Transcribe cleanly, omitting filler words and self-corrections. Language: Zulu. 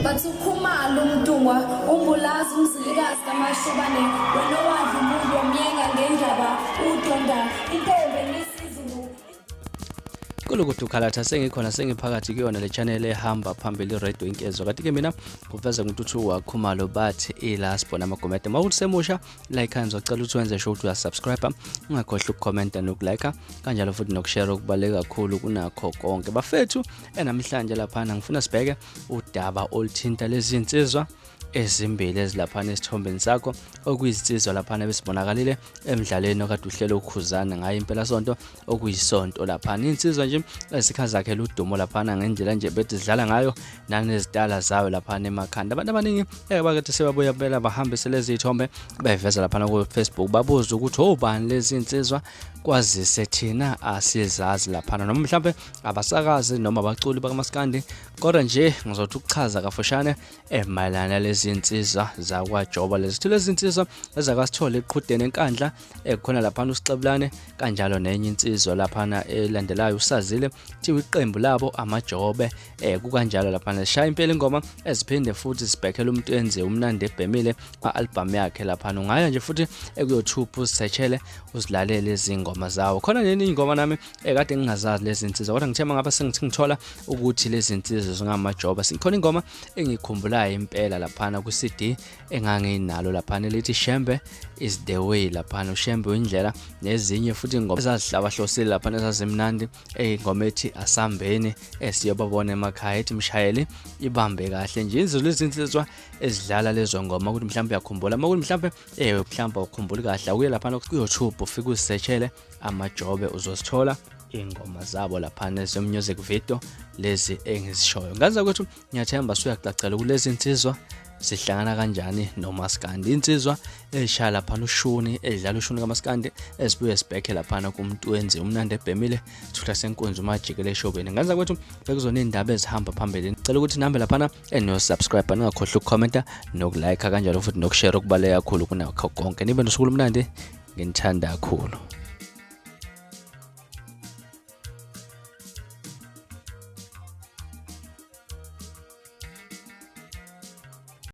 Bathi uKhumalo uMntungwa uMbulazi uMzilikazi kaMashobane wena owadla umuntu wamyenga ngendaba udonda intombi enisizulu. Kulukudu khalatha sengikhona sengiphakathi kuyona le channel ehamba phambili radio inkezo kanti ke mina kuveza nguntuthu wakhumalo bathi ilasbona amagomede uma uthi semusha like ngizocela ukuthi wenze sure ukuthi uyasubscribe ungakhohlwa ukukhomenta nokulike kanjalo futhi nokushare okubaluleke kakhulu kunakho konke bafethu enamhlanje laphana ngifuna sibheke udaba oluthinta lezi nsizwa ezimbili ezilaphana esithombeni sakho okuyizinsizwa laphana besibonakalile emdlalweni okade uhlelo ukhuzana ngayo impelasonto okuyisonto laphana insizwa nje ezikhathi zakhe ludumo laphana ngendlela nje bethi zidlala ngayo nanezitala zayo laphana emakhanda abantu abaningi bakade sebabuya phela bahambise lezi zithombe beveza laphana ku-Facebook babuza ukuthi obani lezi insizwa kwazise thina asizazi laphana noma mhlawumbe abasakazi noma abaculi bakamaskandi kodwa nje ngizothi ukuchaza kafushane mayelana nalezi nsizwa zakwaJoba lezi lezi nsizwa ezakasithole eqhudeni enkandla ekhona laphana usixebulane kanjalo nenye insizwa laphana elandelayo usazile kuthiwa iqembu labo amajobe kukanjalo laphana shaya impela ingoma eziphinde futhi sibhekele umuntu enze umnandi ebhemile kwa-album yakhe laphana ungaya nje futhi ekuyothupha uzisetshele uzilalele izingoma zawo khona neni ingoma nami ekade ngingazazi lezi nsizwa kodwa ngithe mangabe sengithi ngithola ukuthi lezi nsizwa zingamajoba sikhona ingoma engikhumbulayo impela laphana ku-CD enganginalo laphana elithi Shembe is the way laphana uShembe uyindlela nezinye futhi ingoma ezazihlabahlosile laphana ezazimnandi eyingoma ethi asambeni esiyobabona emakhaya ethi mshayeli ibambe kahle nje izulu izinsizwa ezidlala lezo ngoma ukuthi mhlawumbe uyakhumbula uma ukuthi mhlawumbe ewe mhlawumbe awukhumbuli kahle awuye laphana ku-YouTube ufike uzisetshele amajobe uzosithola ingoma zabo laphana ze-music video lezi engizishoyo ngaza kwethu ngiyathemba suyakucacela kulezi insizwa zihlangana kanjani nomaskandi insizwa eshaya laphana ushuni edlala ushuni kamaskandi esibuye sibhekhe laphana kumntwenzi umnandi ebhemile thutha senkunzi umajikele eshobeni ngenza kwethu bekuzona iy'ndaba ezihamba phambili ngicela ukuthi nihambe laphana eniyo-subscribe ningakhohlwa ukukhomenta nokulike kanjalo futhi nokushare okubaluleke kakhulu kunakho konke nibe nosuku olumnandi nginithanda kakhulu.